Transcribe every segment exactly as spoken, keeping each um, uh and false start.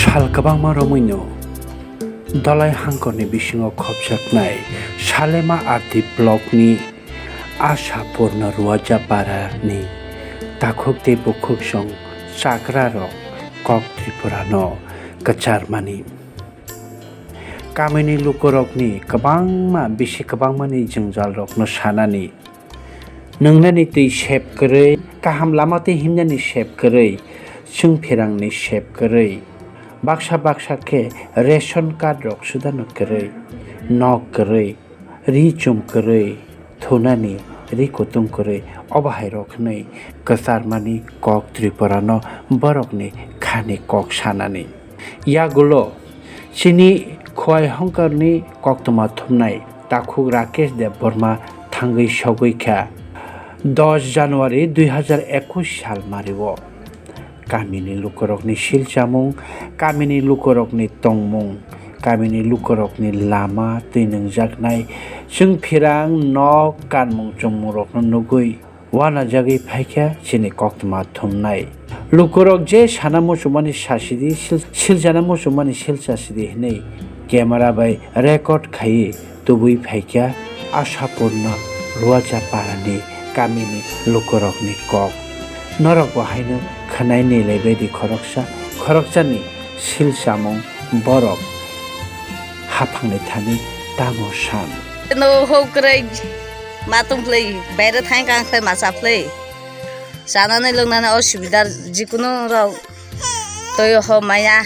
Sal kwbangma romwino Dhalai hangkorni bisingo khopjaknai Salema R D blockni Asha Purna Ruaja parani takhuk tei bukhuksong chakrarok kok Tripurano kwcharmani. Kamini lukurokni kwbangma bisi kwbangmani jwngjalrokno sanani. Nwngnani twi sep kwrwi, kaham lama twi himnani sep kwrwi, chwngphirangni sep kwrwi, baksa baksa khe ration card rok sudano kwrwi, nok kwrwi, ri chum kwrwi, thunani ri kutung kwrwi, obo hai rok hwnwi kwcharmani kok Tripurano borokni khani kok sanani. Yagulo chini Khowai hongkorni koktwma thumnai takhuk Rakesh Debbarma thangwi sogwi kha dos January dui hazar ekush sal mario. Kamini lukurokni silchamung, kamini lukurokni tongmung, kamini lukurokni lama twi nwngjaknai chwngphirang nok kanmung chongmungrokno nugwi uanajagwi phaikha chini koktwma thumnai. Lukurok je sana muchungmani sasidi, sil-, siljana muchungmani silchasidi hwnwi camera bai record khaiwi tubui phaikha Asha Purna Ruaja parani kamini lukurokni kok. Norokbo haino khwnai nilaibaidi khoroksa khoroksani silchamung borok haphangni thani tamo san. No ho kwrwi ma tongphlwi, baire thangkha wngkhlai ma chaphlwi. Chanani lwngnani osubida jikunu rok twi ho maya.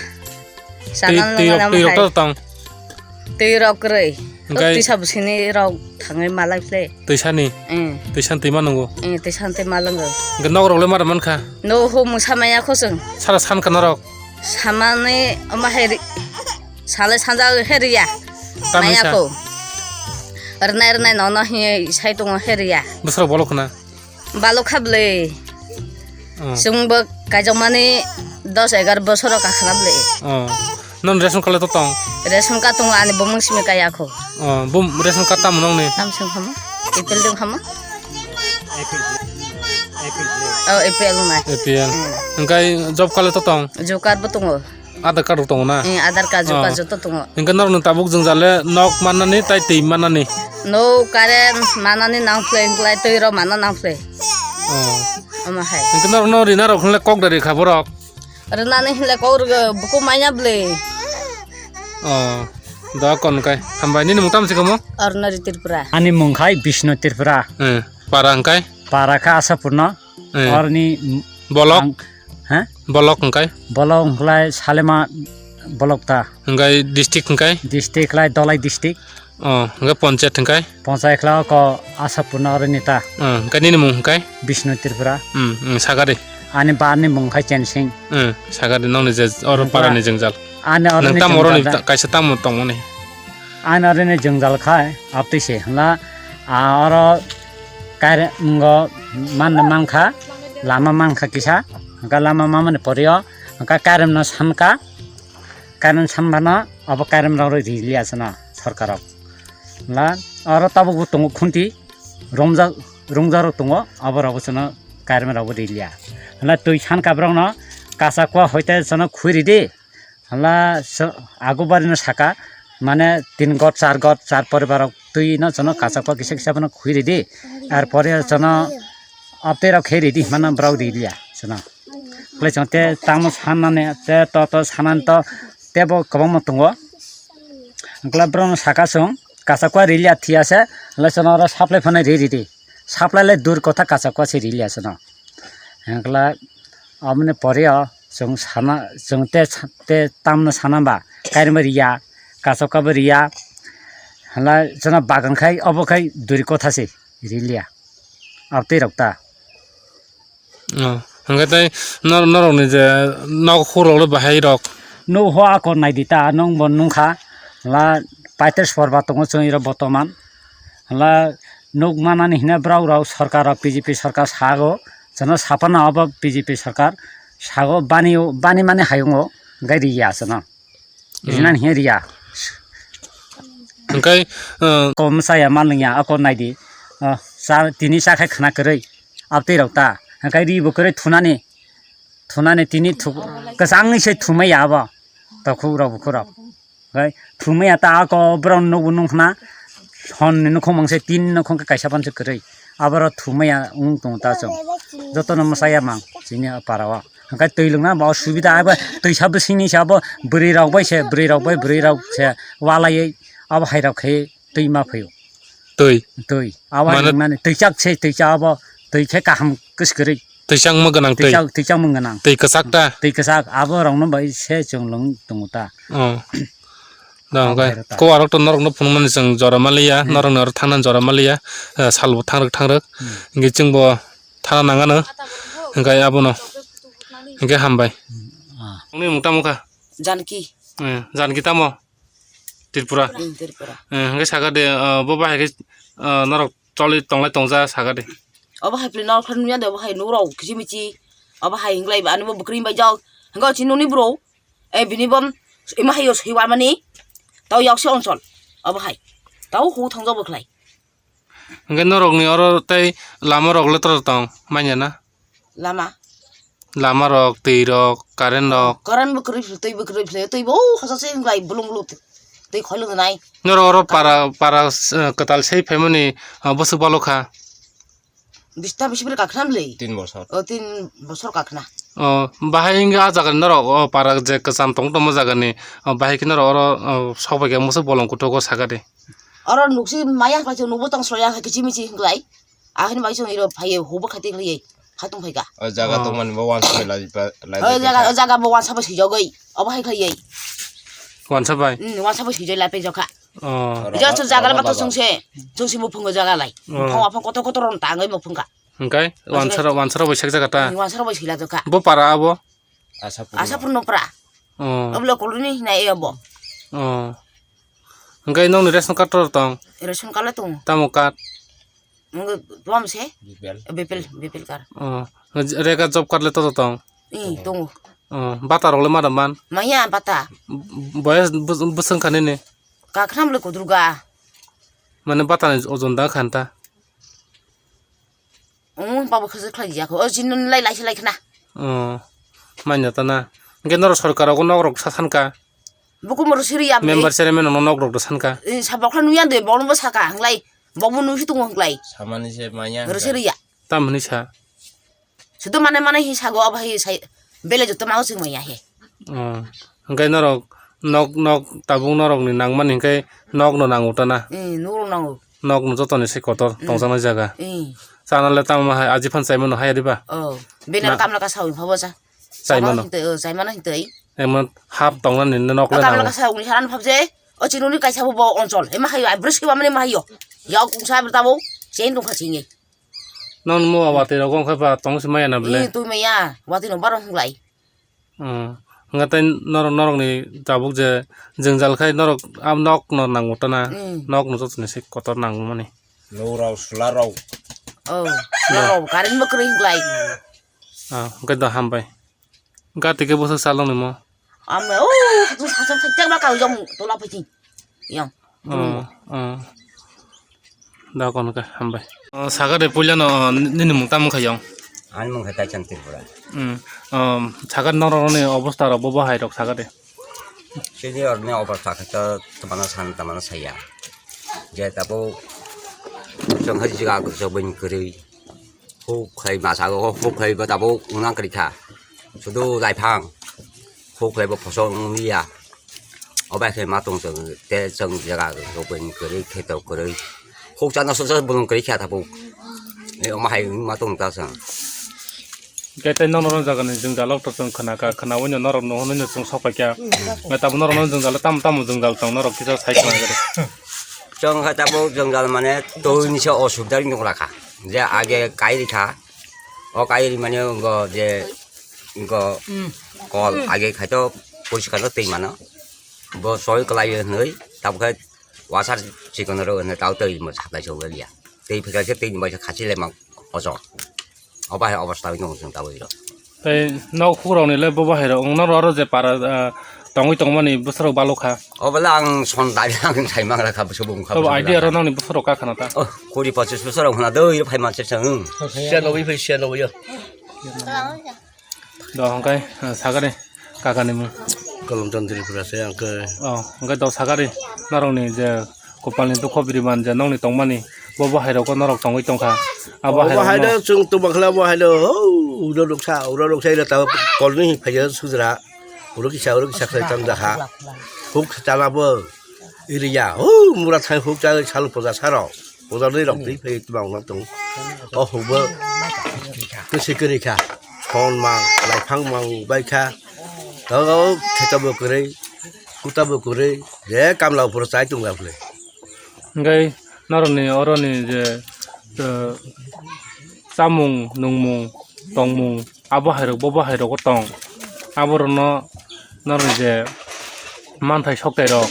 Chanani lwngnani twi rok to tong. Twi rok kwrwi. Hwnkhe twisa bwswini rok thangwi malai phlwi. Twisani? Twisa twi ma nungo? Twisa twi ma lwngo. Hwnkhe nok rok le ma mankha? No ho mungsa maya kho chwng. Sara sankha norok? Samani omo hai ri-, salai sanja he riya. Maya kho. Rwnai rwnai nono he sai tongo he riya. Bwswrok bolok khna? Balok kha bwle. Chwngbo kaijakmani dos egar bosoro kakhna bwle. Non ration card le to tong? Ration card tongo ani bumung simi kaya kho. Bum ration card tamo nongni? Tam sung khamo? Apple dong khamo? Oh, apple nai. Apple. Hwnkhe job card le to tong? Job card bo tongo. Aadhaar card rok tongo na? Aadhaar card, job card joto tongo. Hwnkhe norokni tabuk jwngjal le nok mannani tai twi mannani? No current mannani nangphlwi, hwnkhe twi rok manna nangphlwi. Omo hai. Hwnkhe norokno rina rok hwnle kok da rikha borok? Rwnani hwnle kok rwgo, buku manya bwle. Da kon kai. Hambai, nini mung tamo se kamo? Arunari Tripura. Ani mung khai Bishnu Tripura. Para hwnkhe? Para kha Asapurno. Aroni bolok? Ha? Bolok hwnkhe? Bolok hwnkhlai Salema bolok ta. Hwnkhe district hwnkhe? District khlai Dhalai district. Oh, hwnkhe ponchayat hwnkhe? Ponchayat khlai oko Asapurno aroni ta. Oh, hwnkhe nini mung hwnkhe? Bishnu Tripura. Hmm, hmm, sagari. Ani barni mung khai Chensing. Hmm, sagari nongni je oro parani jwngjal. Ani oro nang tam oro ni kaisa tamo tongmani. Ani oro ni jwngjal khai abtwi se hwnla, a oro kairem ngo man mankha, lama mankha kisa, hwnkhe lama mamani pore o hwnkhe kairem no sanka, kairem sanphano abo kairem rok riliya chwngno sorkar rok. Hwnla oro tabukbo tongo khunti romjak, rungja rok tongo, abo rokbo chwngno kairem rokbo riliya. Hwnla twi sanka borokno kachakwa hoite chwngno khwi ridi. Hwnla so-, ago barino saka, mane tin got, char got, char poribar rok twi no chwngno kachakwa kisa kisa bono khwi ridi. Ar pore chwngno abtwi rok khe ridi hwnmano borok riliya chwngno. Kle chwng te tamo sanmani te to to sanani to tebo kwbangma tongo. Hwnkhe borokno saka chwng kachakwa riliya thiyase, hwnle chwngno oro supply phano ri ridi. Supply le dur kotha kachakwa se riliya chwngno. Hwnkhe aboni pore o chwng sana, chwng te, te tamno sana ba, kairima riya, kachakwa bo riya, hwnla chwngno bagan khai, obo khai duri kotha se riliya, abtwi rok ta. Oh, hwnkhe tei nor-, norokni je nok hurok le bahai rok? Nok ho akor naidi ta, nwng bo nungkha, hwnla paitres porba tongo chwng iro botoman. Hwnla nuk manani hwnwi borok rok sorkar rok B J P sorkar sago, chwngno saphano abo B J P sorkar sago bani, bani mani hayungo hwnkhe riya chwngno. Rinani hwnwi riya. Hwnkhe, uh, kom saya ma lwngya ako naidi. Uh, cha, tini cha khai khna kwrwi. Abtwi rok ta. Hwnkhe ri bo kwrwi thunani. Thunani tini thu-, kwchangni se thumai ya abo. Takhuk rok bukhuk rok. Hai, thumaya ta ako borok nukbo nukna. Hon ni nukhung mangse tin nukhung khe kaisa panse kwrwi. Aboro thumaya wng tongo ta chwng. Jotono mwsaya mang chini para o. Hwnkhe twi lwngna bo subida abo twisa bwswini se abo bwrwi rok bai se, bwrwi rok bai bwrwi rok se walaiwi abo hai rok khe twi ma phaio. Twi. Twi. Abo hai Mane- nangmani twi chak se twi cha abo twi khe kaham kwskwrwi. Twi changma gwnang twi. Twi chak, twi changma gwnang. Twi kwchak ta? Twi kwchak abo rokno bai se chwng lwng tongo ta. Oh. Da, Abo hwnkhe hai rok ta. Ko arok to norok no phunukmani chwng jora maliya, Hmm. norok ni oro thangna jora maliya, eh, salbo thangrwk thangrwk. Hmm. Hwnkhe chwngbo thana nangano. Hwnkhe abono. Hwnkhe hambai. Hmm. Ah. Nini mung tamo kha? Janki. Eh, Janki tamo? Tripura. Hmm, Tripura. Eh, hwnkhe sakha de, ah, bo bahai khe, ah, norok choli tonglai tongja sakha de. Obo hai pili norok phano nuya de, obo hai nukrok kichi michi. Obo hai hinglai ba, ani bo bwkrwi bai jok. Hwnkhe o chini noni bro. Eh, bini bom, ima hai o swi warmani. Tao yok se onsol. Obo hai. Tao hu thongjok bwkhlai. Hwnkhe norokni oro tei lama rok le toro tong, manya na? Lama. Lama rok, twi rok, current rok. Current bo kwrwi philwi, twi bo kwrwi philwi, twi bo, oh, hosa se hinglai, bulung bulung twi, twi khoi lwng nai. Norok oro para, para, eh, kwtal sei phaimani, ah, bwswk balo kha? Bista bisi bwrwi kakhna mli. Tin bosor. Oh, tin bosor kakhna. Oh, bahai hinga ah jaga norok, oh, para je kwcham tong tongma jaga ni, oh, bahai khe norok oro, oh, sok bai khe mwswk bolong kuthuk o sakha de. Oro nuksi maya khlai chwng nukbo tong sroya khe kichi michi hinglai. Ahini bai chwng iro phaiye hubo khati khlaiye. Khatung phaika. O jaga Oh. tongmani bo wansa bai lai pa, lai Oh, pai jaga, kha. O jaga bo wansa bai swijagwi. Obo hai khlaiye. Wansa bai? Hmm, wansa bai swijai lai pai jokha. Oh. Oro Ija ba, chwng jaga oro lama to baba. Chwng se. Chwng se muphungo jaga lai. Oh. Muphung aphung kotor kotor ron tangwi muphungka. Hwnkhe Wansa wansara, bai. Wansara bai sak jaga ta? Hmm, wansara bai sila jokha. Bo para abo? Asapur. Asapur no pra. Oh. Ablo koloni hinai e abo. Oh. Hwnkhe nokni ration card tor tong? Ration card le tongo. Tamo card? Nokni tamo se? B P L. B P L, B P L card. Oh. Rega job card le tor tong? I, tongo. Oh. Bata rok le ma man? Maya bata. Boyes bwswng kha nini? Kakhram le kodruga. Mane bata ni ojon da khan ta? Omo babo khajak khlai ya kho. O jin nun lai lai lai khna. Oh, manya ta na. Hwnkhe norok sorkar rogo nok rok sa san kha. Bukum ro siri ya. Member chairman no nok rok do san kha. Eh, sa bokla nuya de, bokno bo saka, hwnglai. Bokbo nuhi tongo hwnglai. Samani se manya. Ro siri ya. Tam hwnwi sa. Sudo mane mane hi sago abo hi sai bele joto ma using manya he. Oh, hwnkhe norok nok nok tabuk norok ni nangmani hwnkhe nok no nango ta na. Eh, nok rok nango. Nok no joto ni se kotor Mm. tongjaknai jaga. Mm. Chana le tamo hai aji phan chaimano hai riba? Oh, bini Na- tamla ka sawi phabo cha. Chaimano. Chaimano hintwi, oh, chaimano hintwi. Emon hap tongnani nok le Tamla nango. Ka sawi ni haran phab je. O chinuni kaisa bo bo onchol. Ema hayo, ai bwrwi siwa mani ma hayo. Yao kungsa bwrwi tabo. Chain dongkha chini. Non mo watwi rok wngkha ba tong se maya na bele. Ih, twi maya. Watwi no baro hwnglai. Hmm. Hwnga tei norok, norokni tabuk je jwngjal khai norok a nok no nango ta na, Mm. nok no joto ni se kotor nangmani. Lurok, sularok. Oh, sularok, current bo kwrwi hwnglai. Ah, hwnkhe do hambai. Gati khe bwswk salong nimo? Amo, oh, tu sasam sajak ma kau jong tola phaising. Yang. Oh, oh. Da kon ka hambai. Oh, saga de puila no, nini mung tam kha yang? Ani mung kha Kaichan Tripura. Hmm. Um, saga norok ni obostha rok bo bahai rok saga de. Sini orni obostha kha to tamana san tamana saya. Je tabo chong hai jiga ko so bin kri. Huk khlai masa o huk khlai bo tabuk wngna kwrwi kha. Sudu laiphang huk khlai bo phosok wng liya. Obai khe ma tong chwng te chwng jaga rok bai kwrwi khe to kwrwi. Huk chana sosa bolong kwrwi kha tabuk. Ei omo hai wngma tong ta chwng. Khe tei nono no jaga ni jwngjal rok to chwng khna kha, khna wi no norok no hwnwi no chwng sok pai kha. Nai tabuk norok no jwngjal tam tam jwngjal tong norok kisa sai khna gari. Chwng kha tabuk jwngjal mane twi ni se osubida wng tong kha. Je age kai rikha, o kai rimani wngkha je wngkha kol, age khai to poriskar no twi mano. Bo soi kwlai hwnwi tabuk khe wasar chikon rw hwnwi tau twi mo saklai chok liya. Twi phikha khe twi ni bai khachi le mang ojo. Obo hai obostha wi tongo chwng tabuk rw. Tei nok hukrok ni le bo bahai rok wng norok oro je para, ah, tongwi tongmani bwsarok balok kha. Obo le ang son dai ang sai mang rakha bwswk bung kha. Obo bwswk idea bung ro kha. Nokni bwsarok kha khana ta. Oh, kuri pochis bwsarok hwna doi phai ma se chwng. Siya nobwi phai siya nobwi yo. Do hongkai, ah, sagani kaka ni mung. Kolomchand Tripura se ang khe. Oh, hwnkhe to sakari norokni je kopalni dukho biriman je nokni tongmani, bo bo hairokgo norok tongwi tongkha. Abo Obo hairokno haino chwng tubakla bo haino, hou, uro nuksa, uro nuksa iro tabo kolni phaiya sujra. Uro kisa, uro kisa khlai tang jaha. Huk chana bo iriya, hou, mura thai huk cha sal puja saro. Puja dei rok twi phai tubang no tong. O huk bo kwswi kwrwi kha. Hon mang, laiphang mang bai kha. Tabo kheto bo kwrwi, kuta bo kwrwi, je kamla uphuru chai tong jak le. Hwnkhe norokni oroni je, eh, chamung nungmung tongmung abo hairok bo bo hairok o tong. Aborokno norokni je manthai soktai rok,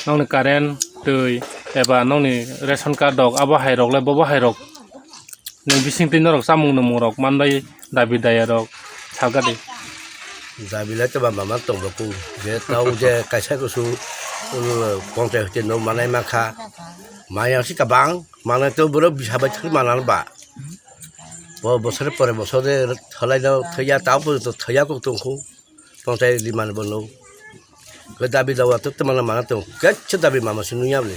nokni current, twi, eba nokni ration card rok, abo hairok le bo bo hairok ni bisingtwi norok chamung nungmung rok manbai dabi daya rok salkadi. Dabi lai toba mama tong boku je tau je kaisa kusu, uh, ponchai hoite no manai makha. Maya si kabang manai to borok bisa bai thwi manal ba. Bo bosor pore bosor de tholai no thwiya tau bo to thwiya kok tongkhu. Ponchai limani bo no. Ke dabi dawa to temana mana tong. Kecche dabi mama sunu ya bole.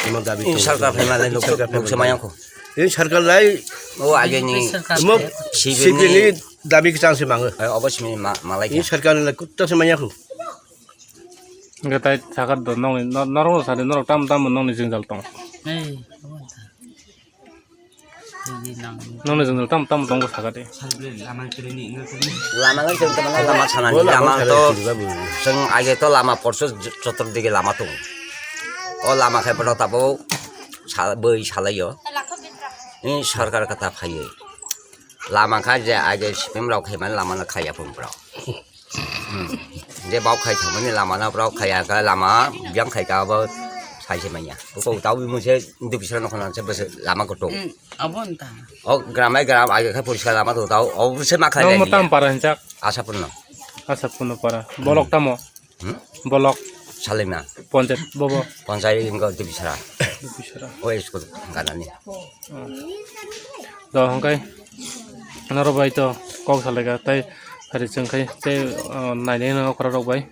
Imo dabi Ini tong. Sarkar phai malai nuk Sarkar phai nuk malai. Semayang ko. Ini sarkar lai O age ni mo Sibini. Sibini dabi kecang se mango. Eh, obo simi ma-, malai Ini ya. Sarkar lai kutta se manya ko. Hwnkhe tai sakar do nokni no-, norok sadi norok tam tam nokni jwngjal tong. Ei, obo ta. Twi nang. Nokni jwngjal tam tam tongo sakadi. Lama no chwng tongmani lama sanani, Bo lama lama sanani to chwng babu. Chwng age to lama porso j-, chotor dige lama tongo. O lama khe bono tabo sa-, bwi salaio. Ni sarkar kata phaiwi. Lama kha je age sipim rok khaimani lama no khaiya phung bro. Hmm. Je bok khai thangmani lama no bro khaiya kha lama biyang khai kha bo sai se manya. Ko tau bi mo se dubisra no khona se bese lama ko to. Hmm, abo nta. O gram ai gram age kha poriskar lama to tau. O se ma khai Nang le mo tam niya. Para hinchak? Asa purno. Asa purno para. Bolok tamo? Hmm? Bolok. Salima. Ponchayat bobo. Ponchayat ingo dubisra. Dubisra. O school ganani. Hmm. Do hongkai. Noro bai to kok salaika tai hari chwng khai tei, uh, nainai no okra rok bai.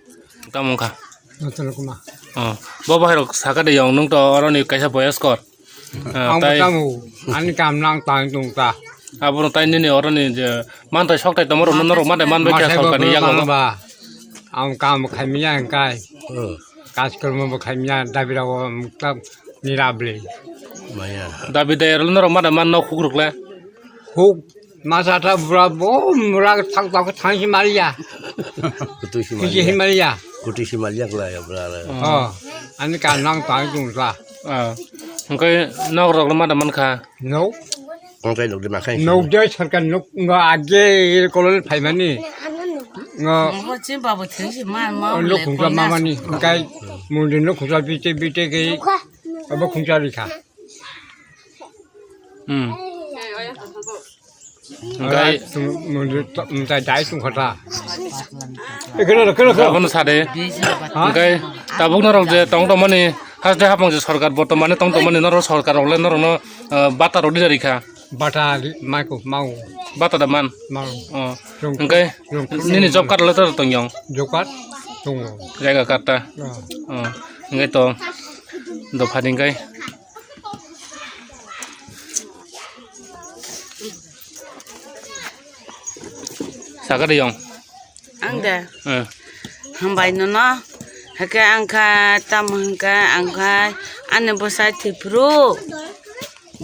Tamo wngkha. Notolo kuma. Oh, bo bahai rok saka de yong nung to oro ni kaisa boyos kor. Ah, ang tai bo tamo, ani kam nang tang tung ta. Abo no tai nini oro ni je mantai sok tai tomo rok no norok mantai man bai kha sorkar ni yago. Ba, ang kam khai miya ang kai. Hmm. Kas kormo bo khai miya dabi rok tam ni rabli. Maya. Dabi dai ro norok mantai man no khuk rok le. Huk masa ta bura bo mura thang thang thang si maria. Kutu si Kisi si maria. Maria. Kutu si maria kla ya bura le. Oh, ani ka nang tang tung sa. Ah, hingke nok rok ma da man kha. No. Kong tai nok de ma khai. No de sarkar nok ngo age kolon phaimani. Ngo. Ngo chim babu theng si ma ma. Nok khungsa mamani. Kai mundu nok khungsa bite bite ke. Abo khungsa rikha. Hmm. Hingkai dai sung khata. Abono sade. Hingkai tabuk norok je tong tongmani haste hapang je sorkar bortomani tong tongmani norok sorkar rok le norok no, eh, bata rok di rikha. Bata maiku mau. Bata da man. Mau. Oh. Hingkai nini job card le to tong yong. Job card tongo. Jaga card ta. Oh. Oh. Hingkai to dopha hingkai. Saka de yong. Ang de. Eh. Hambai nono. Hake ang kha tam hingke ang kha ani bwsai thwipru.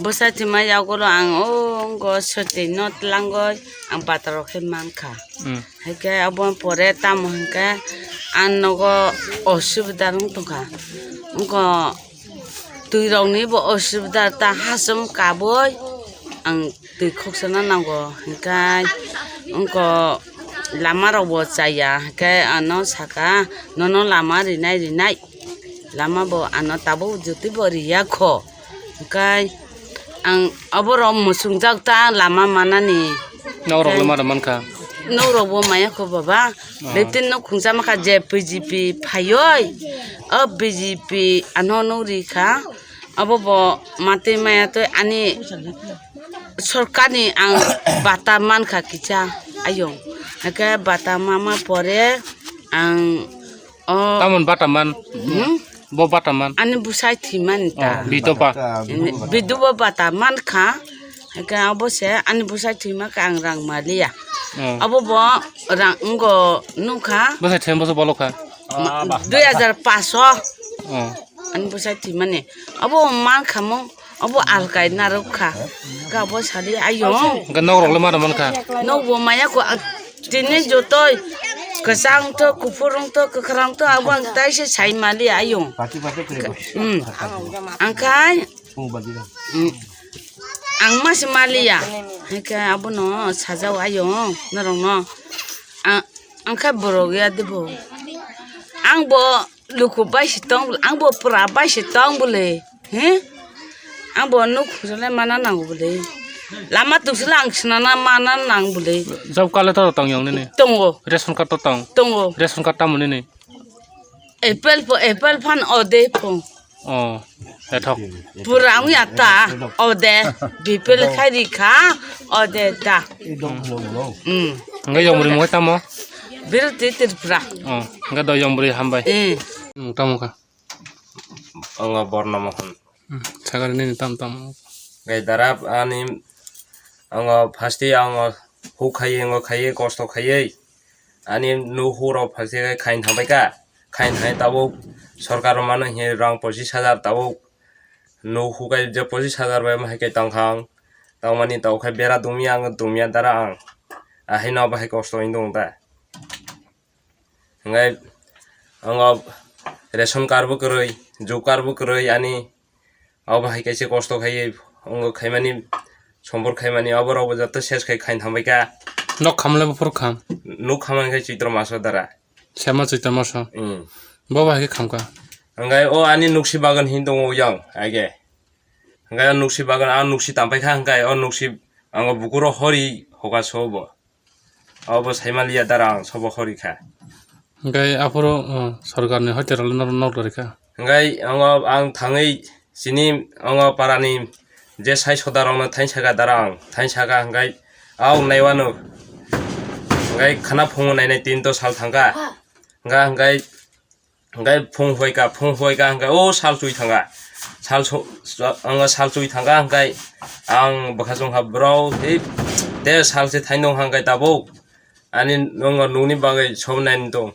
Bwsai thwima yagolo ang o wngko swtwi no tlangoi ang pataro khe mankha. Hmm. Hake abo pore tamo hingke ang nogo osubida wng tongkha. Wngko Twi rok ni bo osubida ta hachom kaboi ang twi khoksa na nango hingkai wngko lama rok bo chaya hingkai ano saka nono lama rinai rinai lama bo ano tabuk jotwi bo riya kho hingkai ang oborok muchungjak ta lama manani. Nok rok le ma rw mankha. Nok rok bo maya kho baba. Ah. Lekin nok khungsa makha je B J P phaioi. O B J P ano nok rikha. Abo bo matwi maya twi ani sorkar ni ang bata mankha kisa ayung. Hake bata mama pore Ang o Tamon bata man. Hmm? Bo bata man. Ani bwsai thwimani ta. Oh, bito pa. Bidubo bata mankha. Hwnkhe abo se ani bwsai thwimakha ang rang maliya. Oh. Abo bo rang wngkha. Bwsai thwimani bwsai bolokha. Dui hajar paso. Oh. Ani bwsai thwimani. Abo mankha mo. Obo alkai narwk kha. Ga bo sadi ayung. Ga nok rok le ma rw man kha. Nok bo maya ko, ah, tini jotoi. Kwchang to, kuphurung to, kwkhrang to, abo ang tai se sai mali ayung. Hmm. Angkai, hmm, ang ma se maliya. Hingke abono sajao ayung norok no. Ang, angkai borok ya debo. Ang bo Luku bai se tong, ang bo pura bai se tong bole. He? Ang bo nuk khujole mana nang bole. Lama tuk sila ang sinana mana nang bole. Job card le to tong yong nini? Tongo. Ration card to tong? Tongo. Ration card tamo nini? Apple po, apple phan ode po. Oh, ethok. Pura ang ya ta ode. Bipel khai ri kha ode ta. Hmm. Hingke yong bwrwi mungkha tamo? Birti Tripura. Oh, hingke do yong bwrwi hambai. Eh. Hmm, tamo kha. Ang Borno Mohon. Hmm, sagari nini tam tam. Gai darab ani ang pasti ang huk khai ang khai kosto khai. Ani nuhu rok phaikhe khain thambai kha, khain thai tabuk sorkar mano hinkhe rang pochis hajar tabuk nuhu kai je pochis hajar bai ma hai kai tongkha ang, tongmani tongkhe bera dumya ang dumya dara ang, ahaino bahai kosto wng tong ta. Hingkhai ang ration card bo kwrwi, job card bo kwrwi ani, Abo hai kaisa kosto khai, ongo khaimani, sombor khaimani, abo rok bo joto ses khai khain thambai kha. Nok khamle buphuru kham. Nok khamani khai Choitro maso dara. Sema Choitro maso. Hmm. Bo bai khe khamkha. Hingkhai o ani nuksi bagan hin tongo yang, age. Hingkhai o nuksi bagan, a nuksi tampai kha, hingkhai o nuksi ango bukuro hori hoga sobo. Abo saimaliya dara ang sobo hori kha. Hingkhai aphuru, uh, sorkarni hoitero norok nok rwrwi kha. Hingkhai ango ang thangwi chini ango parani je sai sodarokno thain saka dara ang, thain saka hingkhai ang naiwano. Hingkhai khana phungo nainai tin to sal thangkha. Hingkha hingkhai Hingkhai phung huaika, phung huaika hingkhai o sal chui thangkha. Sal su-, su-, ang sal chui thangkha hingkhai ang bwkha chungkha bro, hei, de sal se thaino hingkhai tabuk. Ani nungo nungni bagwi somnai tong.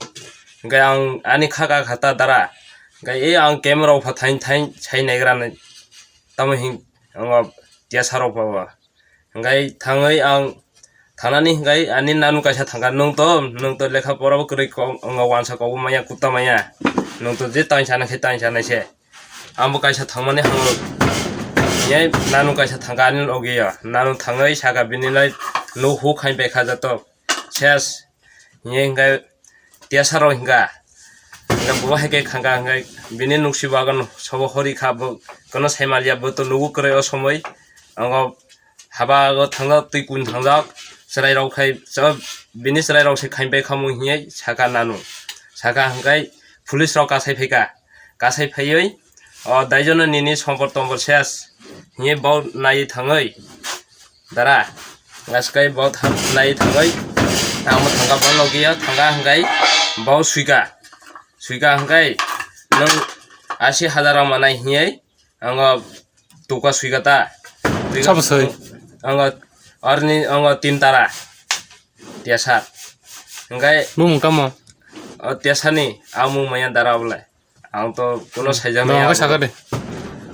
Hingkhai ang ani kha ka kha ta dara. Hingkhai e ang camera o pha thain thain sai naigra nai. Tamo hing ang tiya sarok pha ba. Hingkhai thangwi ang thanani hingkhai ani nanu kaisa thangkha, "Nwng to, nwng to lekha pora bo kwrwi kok, wngkha wansa kok bo manya, kutta manya. Nwng to je tang sana khe tang sana se." Ang bo kaisa thangmani hango. Hingkhai nanu kaisa thangkha ani logi o. Nanu thangwi saka bini lai nuhu khai bai kha jato. Ses. Hingkhai hingkhai tiyasa rok hingkha. Hingkha bo hai khe khangkha hingkhai bini nuksi bagan sobo hori kha bo kono sai maliya bo to nugo kwrwi o somoi. Ango haba o thangjak twi kun thangjak chwrai rok khai bini chwrai rok se khai bai kha mung hingkhai saka nanu. Saka hingkhai police rok kasai phaikha. Kasai phaiwi o daijono nini sompor tompor ses hingye bo naiwi thangwi dara gaskai bo naiwi thangwi tamo thangkha bo logi o thangkha hingkhai bo suika suika hingkhai nwng asi hajar rok manai hingye ango tuka suika ta. Sabo soi? Ango arni ango tin tara tiasa hingkhai bumung tamo? O tiasani amung maya dara oblai. Ang to kuno saijak maya. Sakha de.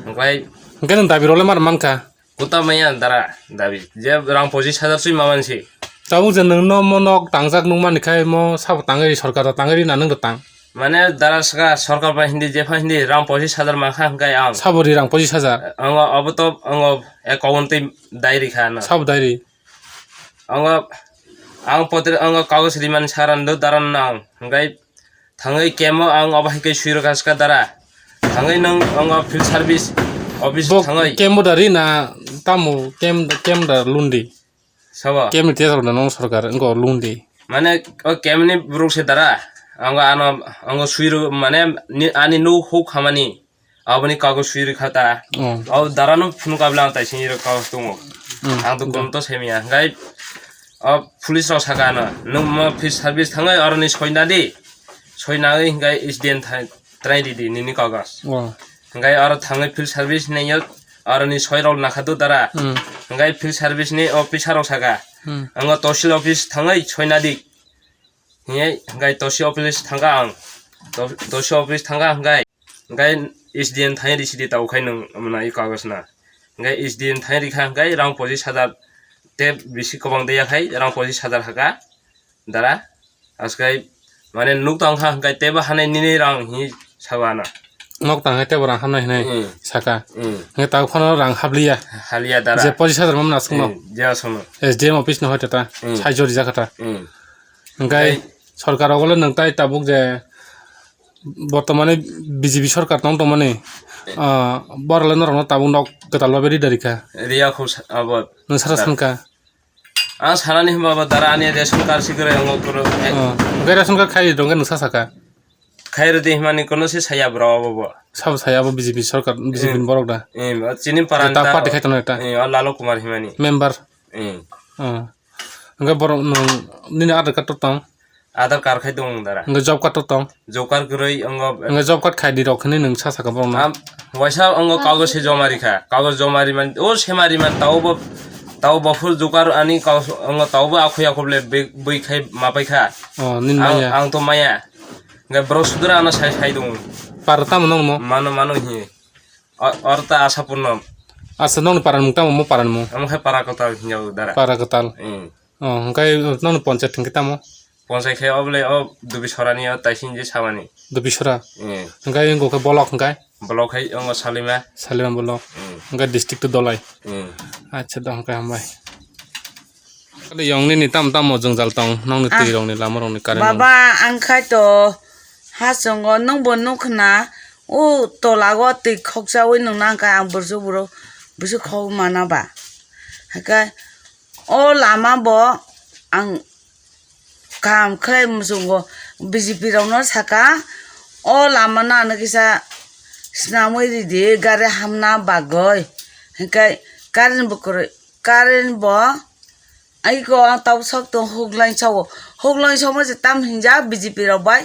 Hingkhai hingkhe nwng dabi role mar mankha. Kuta maya dara dabi. Je rang pochis hajar sui maman si. Tabuk je nwng no mo nok tangjak nung mani khai mo sabo tangwi sorkar tangwi rina nwng tang. Mane dara saka sorkar bai hindi jepha hindi rang pochis hajar mankha hingkhai ang. Sabo ri rang pochis hajar? Ang abo to ang account twi dai rikha na. Sabo dai ri? Ang ang potri ang kagos rimani saran do daran nang hingkhai Thangwi kemo ang obo hai khe sui rwkha swkha dara. Thangwi nwng wngo field service office bo thangwi. Kemo da ri na tamo kem, kem da lundi? Sabo? Kem ni tesa da nwng sorkar wngo lundi. Mane o kem ni borok se dara. Ang ano, ang sui rw-, mane ni, ani nuk huk hamani. Aboni kagoj sui rwkha ta. Oh. O dara no phunuk abla ang tai sini rw kagoj tongo. Hmm. Ang to kono to sai manya. Hingkhai o police rok saka ano, "Nwng mo field service thangwi oroni soi na di." Soi nai hingkai S D M thai, trai ridi nini kagos. Oh. Hingkai aro thangwi field service naiyo, aro ni soi rok nakha do dara. Hmm. Hingkai field service ni officer rok saka. Hmm. Ango tosil office thangwi soi nadik. Hingkai, hingkai tosi office thangka ang. To-, tosi office thangka hingkai. Hingkai S D M thai risidi tau khai nung amna i kagos na. Hingkai S D M thai rikha hingkai rang pochis hajar te bisi kobang de yakhai rang pochis hajar haka. Dara. Askai mane nuk tang kha hingkai tebo hanai nini rang hi sawa na. Nok tang hai tebo rang hamnai hinai Hmm. saka. Hmm. Hingkai tau khano rang habliya. Haliya dara. Je pochis hajar mamna sungno. Hmm, je asungno. S D M office no hoita ta. Hmm. Sai jori jakata. Hmm. Hingkai Hingkai sorkar ogole nung tai tabuk je bortomane B J P sorkar tong tongmani, ah, borok le norokno tabuk nok kwtal babe rida rikha. Riya kho sa-, abo. Nung sara Da- sanka. Ang sanani hwnba bo dara ani ration card si kwrwi wngo kwrwi. Oh, hingke ration card khai rwngkhe nung sa saka. Khai rwdi hwnmani kono se saya bro abo bo. Sabo saya abo B J P sorkar, B J P ni Hmm. borok da. Hmm, chini parani Ta ta party khai tongo ekta. Hmm, o Lalo Kumar hwnmani. Member. Hmm. Oh. Hingke borok nung nini Aadhaar card to tong. Aadhaar card khai tong dara. Hingke job card to tong. Job card kwrwi ongo. Hingke job card khai di rok hinui nung sa saka borok no. Am, waisa ongo kagos se joma rikha. Kagos joma riman, o sema riman tao bo, tao bo phur job card ani kagos ongo tao bo akhoi akho ble be-, bui khai ma pai kha. Oh, nini Ang, maya. Ang to maya. Hingke borok sudra ano sai sai tong. Par tamo nong mo? Mano, mano hi. O-, orta Asapurno. Asa nongni paranmung tamo mo paranmung? Amo khe para kwtal hinjao dara. Para kwtal. Hmm. Oh, hingkai nongni ponchayat hingke tamo? Ponchayat khe obole o Dubisorani o taising je samani. Dubisora? Hmm. Hingkai wngkha khe bolok hingkai? Bolok khai ongo Salima. Salima bolok. Hmm. Hingkai district to Dolai. Hmm. Acha, do hingkai hambai. Kali yong nini tam tamo jwngjal tong, nongni Ah. twi rokni lama rokni current rok. Baba, ang khai to ha chongo, nwng bo nukh na, o tola o twi khoksa wi nung nang kha ang bursu buru, busu khok mana ba. Hake o lama bo ang kaham khlai muchungo, B J P rokno saka, o lama no ano kisa snamwi ridi, gari hamna bagwi. Hake current bo kwrwi. Current bo aiko ang tabuk sok tong huklai sao. Huklai sao se tam hinjak B J P rok bai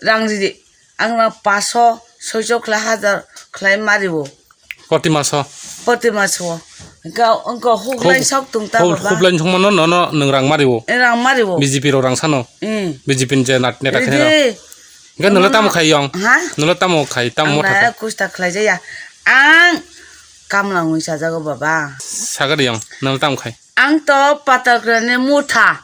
rang ridi. Ang no paso, soiso khlai hajar khlai mario. Proti maso? Proti maso. Engka, engka huklai Huk-, sok tong ta huk-, baba. Huklai songmano nono nwng rang mario? Eh, rang mario. B J P rok rang sano? Hmm. B J P ni je nat-, neta khe Ridi. Engka nolo tamo khai yong? Ha? Nolo tamo khai, tamo Ang motha lai khai? Kusta khlai jaya. Ang kamla ngwi sajago baba. Sagari yong, nolo tamo khai? Ang to patal kwrwini motha,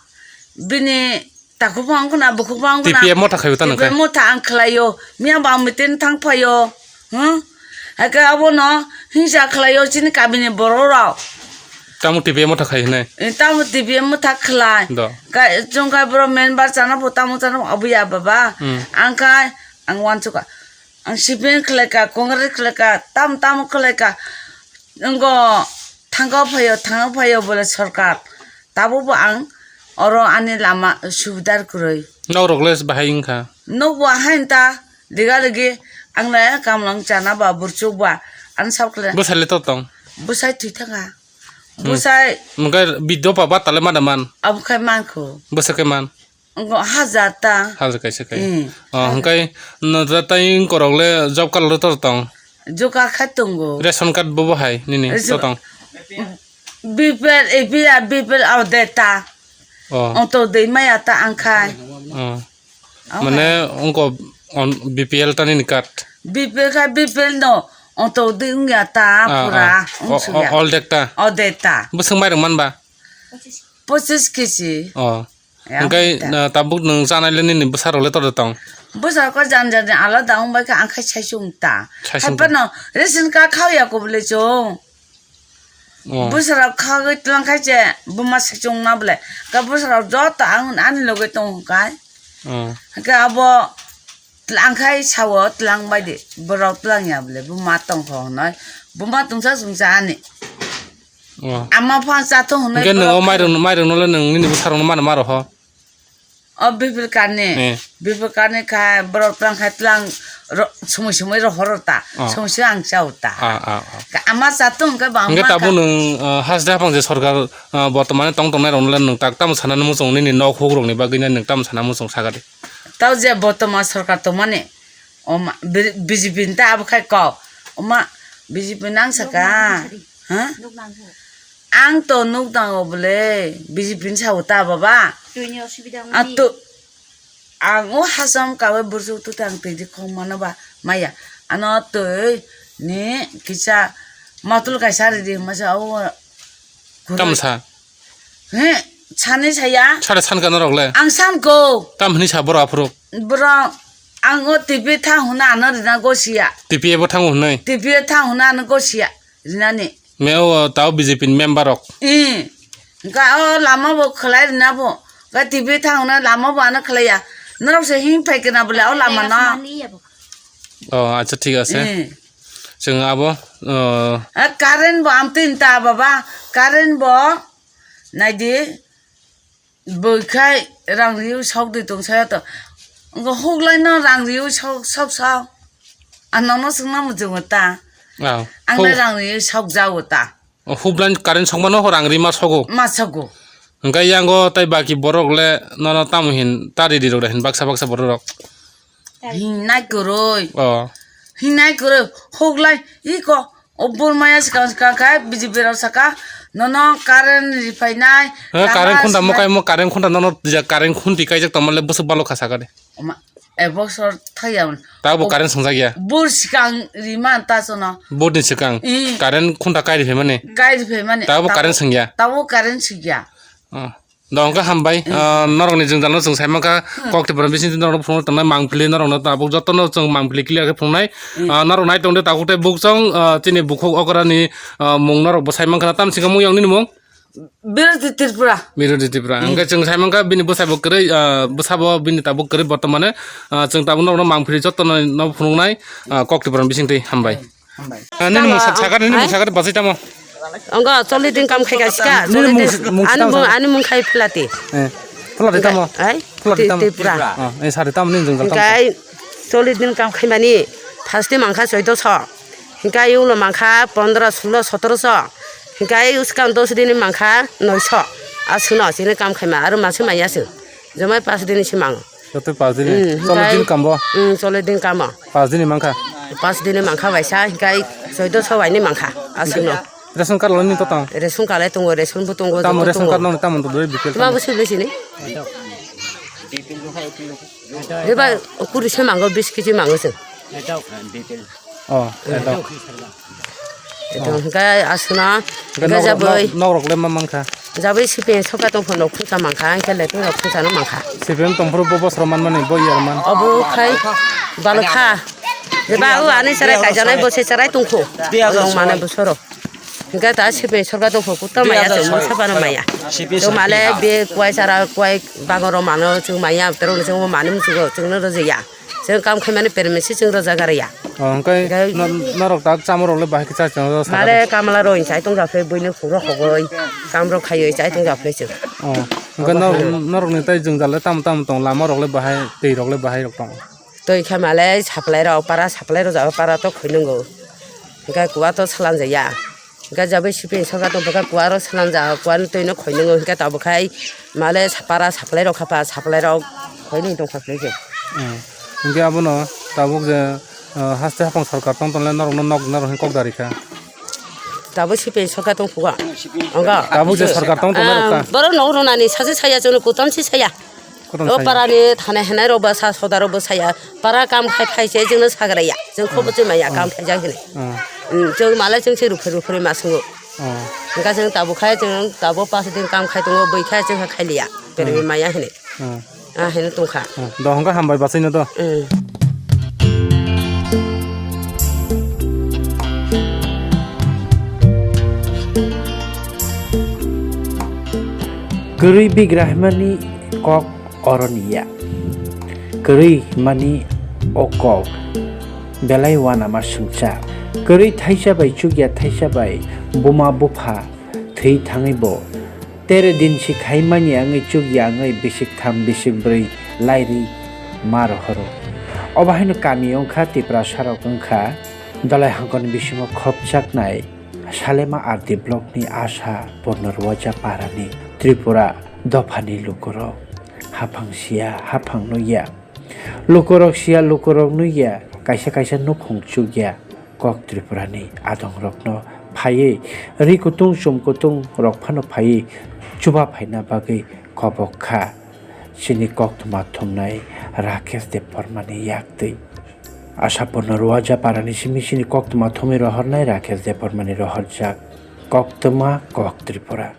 bini takhuk phang khna, bukhuk phang khna. T P F motha khaio ta nang T P F khai? Motha ang khlaio, miya ba ang meeting thang phaio. Hmm? Hake abono hingsa khlaio chini kabini borok rok. Tamo T P F motha khai hinai? Eh, tamo T P F motha khlai. Do. Ka-, chwng kai borok member chana pho tamo chana pho abuya baba. Hmm. Ang kai, ang wansukha. Ang C P M khlai ka, Congress khlai ka, tam tamo khlai ka. Wngkha thangkha phaio, thangkha phaio bole sorkar. Tabukbo ang oro ani lama subidar kwrwi. Nok rok le bahai wngkha? Nokbo hain ta, liga ligi, ang le kamlang chana ba burchuk ba, ang sab khle. Bwsai le to tong? Bwsai thwi thangkha. Hmm. Bwsai. Hwnkhe biddo pa bata le ma da man? Abo khai mankho. Bwsai khe man? Ngo hajar ta. Hajar kaisa kai. Hmm. Oh, hwnkhe no da tai korok le job card le tor tong? Job card khai tongo. Ration card bo bo hai nini Ration to tong? B P L, A P L, B P L o de ta. Oh. Onto de maya ta ang khai. Oh. Ang Mane khai. Ongko on B P L ta nini card? B P L khai B P L no onto de ungya ta Ah, pura. Ah. O, Ungsuya. O, all dek ta? O de ta. Bwswk mairung man ba? Pochis kg. Oh. Ya, Hingkai, ta. Na, tabuk nwng chanai le nini bwsarok le toro tong? Bwsarok ko jan jan alada wng bai kha, ang khai sai sung ta. Sai sung ta. Hai phano ration card khao ya ko bole chong. Oh. Bwsarok khagwi tlang khai che, buma sai sung na bole. Ka bwsarok joto ang ani loge tong kai. Oh. Hake abo Tlang khai sao, tlang bai di. Borok tlang ya bole, buma tong kho hwnwi. Buma tungsa sungsa ani. Oh. Ama phan cha thung hwnwi Hwnkhe nwng o borok mairung, mairung no le nwng nini bwsarok no mano maro ho? O bipil kani. Eh. Bipil kani khai borok tlang khai tlang ro-, sumui sumui rohor ta. Oh. Sumui sumui ang chao ta. Ah, ah, ah. Ka ama cha thung khe ba Hwnkhe ama tabuk ka- nwng, ah, hasda hapang je sorkar, ah, bortomane tong tongnai rok no le nwng tak tamo sana muchung nini nok huk rok ni bagwi nwng tamo sana muchung sakadi? Tao je botoman sorkar tongmani, oma, B-, B J P ni ta abo khai kok. Oma, B J P nang saka. Ha? Ang to nuk dango bole, B J P ni sao ta baba. Twi ni osubida wngmani. A to, ang o hasam kawe burjuk tu tang twi di khong mano ba, maya. Ano twi ni kisa matul kaisa ri di masa o. Tamo sa? He, sani saya. Sare san ka norok le? Ang san ko. Tam hini sa borok aphuru? Borok, ang o T P thang huna ano rina gosia. T P ebo thango hwnwi? T P thang huna ano gosia, rinani. Me o tao B J P ni member rok? Ee. Ga o lama bo khlai rina bo. Ga T P thang huna lama bo ano khlaiya. Norok se hing phai kena bole o lama no. O, acha thik ase. Ee. Chwng abo, o. A current bo amtwi ta baba. Current bo. Naidi, bwkhai rang riui sok di tong saya to. Ngo huklai no rang riui sok, sok, sok. Ano no sung no muchungo ta. Ah, ang le huk- rang riui sok jago ta. Oh, huklai current sok mano rang ri ma sogo. Ma sogo. Hingke yango tai baki borok le nono tamo hin ta ri di rok da hin baksa baksa borok rok. Hingnai kwrwi. Oh. Hingnai kwrwi. Huklai iko. O burmaya swkang swkang khe B J P rok saka, nono current riphainai. He, lama current khunta sinai. Mokai mo current khunta nono ja current khunti kaijak tongmale bwswk balo kha saka de. Oma, e bosor thaya. Tabo current swngjak ya. Bur swkang rima ta sono. Bur ni swkang. Ih. Current khunta kai riphaimani. Kai riphaimani. Tabo current swngya. Tabo current swngya. Oh. Dong kha hambai. Ah, norokni jwngjal no chwng sai mankha, kok tei borok bising norok phunuk tongnai mangpili norok no tabuk joto no chwng mangpili clear khe phunuknai. Ah, norok nai tongde tabuk tei bukchong, ah, chini bukhuk okra ni, ah, mung norok bo sai mankha na tam sika mung yang nini mung? Birodhi Tripura. Birodhi Tripura. Hwnkhe chwng sai mankha bini bwsai bo kwrwi, ah, bwsa bo bini tabuk kwrwi bortomane, ah, chwng tabuk norok no mangpili joto no phunuknai, ah, kok tei borok bising twi hambai. Hambai. Ah, nini mung sa-, sakha, nini mung sakha, basai tamo? Ongko, chollish din kam khai ka sika, nini mung, chollish din. Mung ani mung khai Phalati. Eh, Phalati tamo? Ai, Phalati tamo? Tripura. Ah, eh, sari tamo nini jwngjal tamo? Hingkai chollish din kam khai mani, first day mangkha soidoso. Hingkai ulo mangkha pondro, sulo, sotoroso. Hingkai uskang dos din mangkha noiso. Aswkno chini kam khai ma, aro mase maya se. Jomai pas din se mango. Joto pas din. Hmm, chollish din kambo? Hmm, chollish din kamo. Pas din ni mankha? Pas din ni mankha baisa, hingkai soidoso bai ni mankha, aswkno. Ration card lani to tang? Ration card lai tongo, ration bo tongo, tamo joto ration tongo. Card nang tamo to doi B P L tamo? Tamo bo sibli sini? Eba kuri se mango, bis kg mango se. Oh, eto. Eto, hingke aswkno, hingke hingke norok, jaboi. Norok le ma mankha? Jaboi C P M sorkar tongphuru rok phunsa mankha, hingke letung rok phunsa no mankha. C P M tongphuru bo bosoro manmani, bo iyar man. Obo khai balokha. Jeba o ani cherai kaijaknai bo se cherai tongkho. Nong mane bosoro. Hingke ta C P M sorkar tongphuru kutto maya se, mungsa bano maya. Chwng male be kuai chara kuai bagoro mano chwng maya, terok ni chwng mani muchugo chwngno rwjaya. Chwng kam khaimani permit se chwng rwjak rwya. Oh, hwnkhe hwnkhe no-, norok tak chamorok le bahai khe chai tongo sakha de. Mare kamla roi chai tong japhle buino khungrok hogoi. Kamrok khaioi chai tong japhle chwng. Oh, hwnkhe nor-, norokni tei jwngjal le tamo tamo tong, lama rok le bahai, twi rok le bahai rok tong. Twi khe male supply rok para, supply rok jagao para to khoi nwngo. Hwnkhe kuwa to salanjaya. Hingke jaboi C P M sorkar tong bwkha kuwa ro salanjak, kuwa ni twi no khoi nwngo, hingke tabuk khai male para supply rok kha pa, supply rok khoi nwi tong kha khe. Hmm. Hingke abono tabuk je, ah, haste haphang sorkar tong tonle norok no nok norok hing kok dari kha. Tabuk C P M sorkar tong phuga. Tabuk je sorkar tong tonle rok ta. Borok no rwnani sachi saya chwng kutam si saya. Kotom o saya. Parani thane henai rok ba sa soda rok bo saya. Para kam khai khai se chwngno sagra ya. Chwng kho bwchwi maya kam khai jak hinwi. Hmm. Hmm, chwng male chwng se ruphre ruphre ma sungo. Hmm. Hingka chwng tabuk khai chwng tabuk pas din kam khai tongo bwi khai chwng khai liya. Perwi maya hinwi. Hmm. Ah, hinwi tongkha. Hmm. Do hingka hambai bachai no do. Hmm. Kwrwi bigra himani kok oroni ya. Kwrwi himani o kok belai uanama swngchar. Kwrwi thaisa bai chukya thaisa bai buma bupha thwi thangwi bo tere din si khaimani wngwi chukya wngwi bisik tham bisik brwi lairwi ma rohoro. Obo haino kami wngkha Tiprasa rok wngkha Dolai hangkoni bisingo khopjaknai Salema R D block ni Asha Purno Ruwaja parani Tripura dophani lukurok haphang siya, haphang nukya. Lukurok siya, lukurok nuya, kaisa kaisa nukhung chukya kok Tripurani adongrokno phaiwi ri kutung chum kutung rok phano phaiwi chuba phaina bagwi khobok kha chini koktwma thumnai Rakesh Debbarmani yaktwi. Asapurno Ruaja parani simi chini koktwma thumwi rohornai Rakesh Debbarmani rohorjak koktwma kok Tripura.